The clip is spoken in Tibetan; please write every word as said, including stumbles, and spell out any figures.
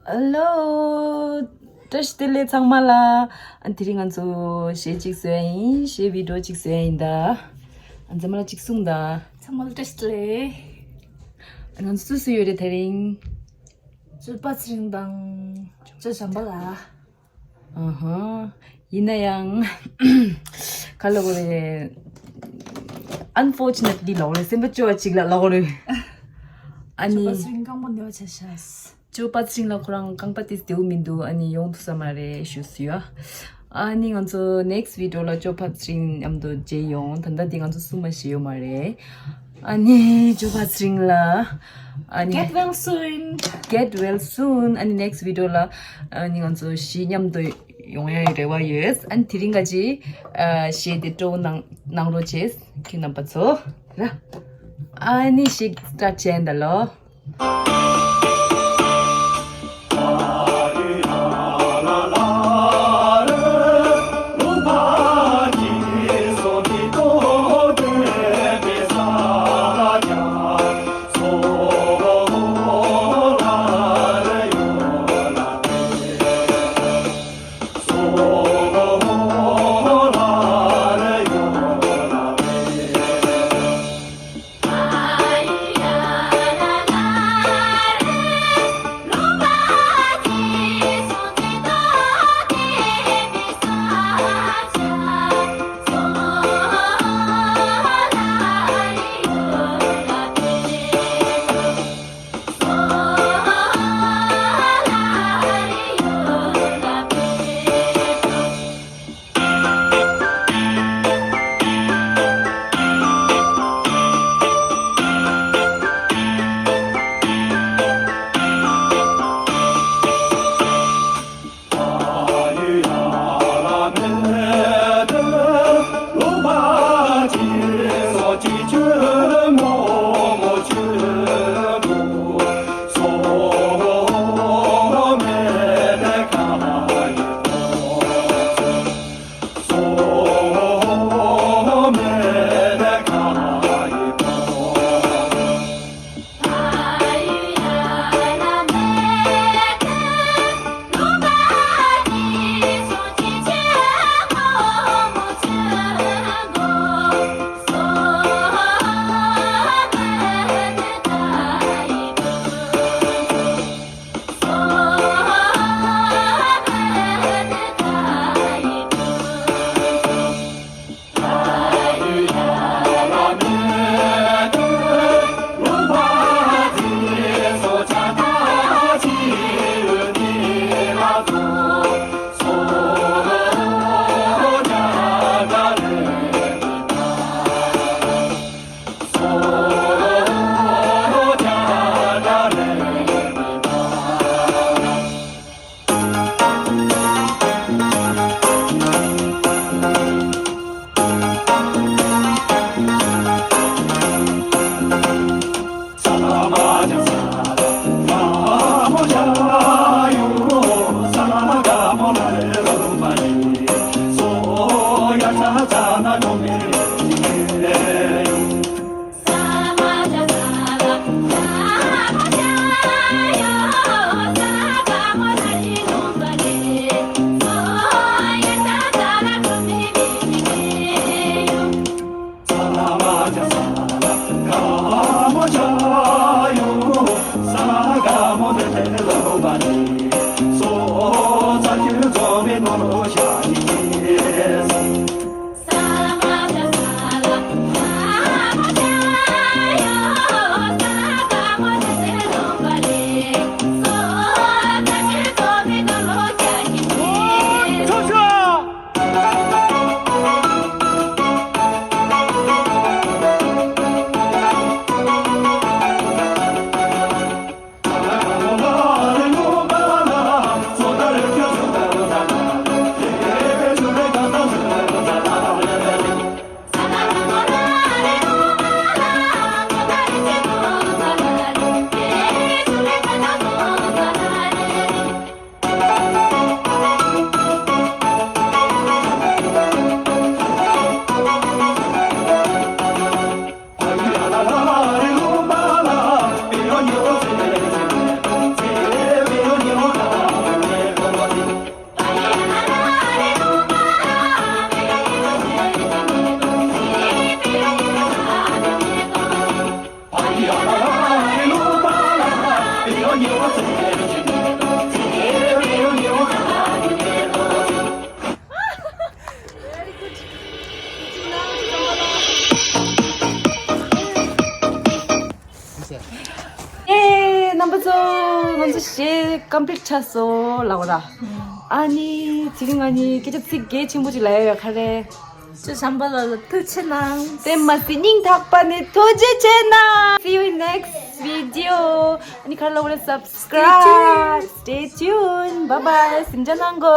ཧེ་ལོ། བཀྲ་ཤིས་བདེ་ལེགས་ཚང་མ་ལ། ཨ་དེ་རིང་ང་ཚོ་གཞས་གཅིག་བཟོས་ཡིན། གཞས་བི་ཌིའོ་གཅིག་བཟོས་ཡིན་ད། ཨ་ཚང་མ་ལ་གཅིག་གསུངས་ད། ཚང་མ་ལ་བཀྲ་ཤིས་བདེ་ལེགས། ང་ཚོ་སུ་སུ་ཡོད་རེད་དེ་རིང་། ཅོ་པ་ཚེ་རིང་དང་ཅོ་བྱམས་པ་ལ། ཨ་ཧ། ཡིན་ན་ཡང་། ག་ལ་གོ་རེད། Unfortunately ལ་གོ་རེད། སེམས་པ་སྐྱོ་བ་ཅིག་ལ་ལ་གོ་རེད། ཨ་ནི། ཅོ་པ་ཚེ་རིང་རྐང་པ་ཉལ་བ་བྱས་ཤག་ཅོ་པ་ཚེ་རིང་ལ་ཁོ་རང་རྐང་པ་དེ་བདེ་བོ་མི་འདུག་ཨ་ནི་ཡོང་ཐུབ་ས་མ་རེད་ཞུས་སུ་ཡོད། ཨ་ནི་ང་ཚོ་next video ལ་ཅོ་པ་ཚེ་རིང་མཉམ་དུ་མཇལ་ཡོང་། ད་ལྟ་འདི་ང་ཚོ་གསུམ་མ་ཞིག་ཡོད་མ་རེད། ཨ་ནི་ཅོ་པ་ཚེ་རིང་ལ། ཨ་ནི། Get well soon. Get well soon. ཨ་ནི་next video ལ་ཨ་ནི་ང་ཚོ་བཞི་མཉམ་དུ་ཡོང་ཡའི་རེ་བ་ཡོད། ཨ་ནི་དེ་རིང་ག་ཅི་ཨ་གཞས་དེ་སྤྲོ་གནང་གནང་རོགས་བྱེད། ཁྱེད་རྣམ་པ་ཚོ་ར། ཨ་ནི་གཞས་start བྱས་ད་ལོ། ཨེ། རྣམ་པ་ཚོ། ང་ཚོ་གཞས་ཀམ་པི་ལིཊ་ཆགས་སོང་ལབ་པ་ར། ཨ་ནི་དེ་རིང་ང་གཉིས་སྐད་ཆ་ཚིག་གལ་ཆེན་པོ་ཅིག་ལབ་ཡ་ཡོད་ག་རེ། ཅོ་བྱམས་པ་ལགས་ལ་ཐུགས་རྗེ་གནང་། དེ་མ་ཟད་སྙིང་ཐག་པ་ནས་ཐུགས་རྗེ་ཆེ་གནང་། See you in next video. ཨ་ནི་ག་རེ་ལབ་དགོས་རེད། Subscribe. Stay tuned. Bye bye. གཟིམ་འཇག་གནང་གོ།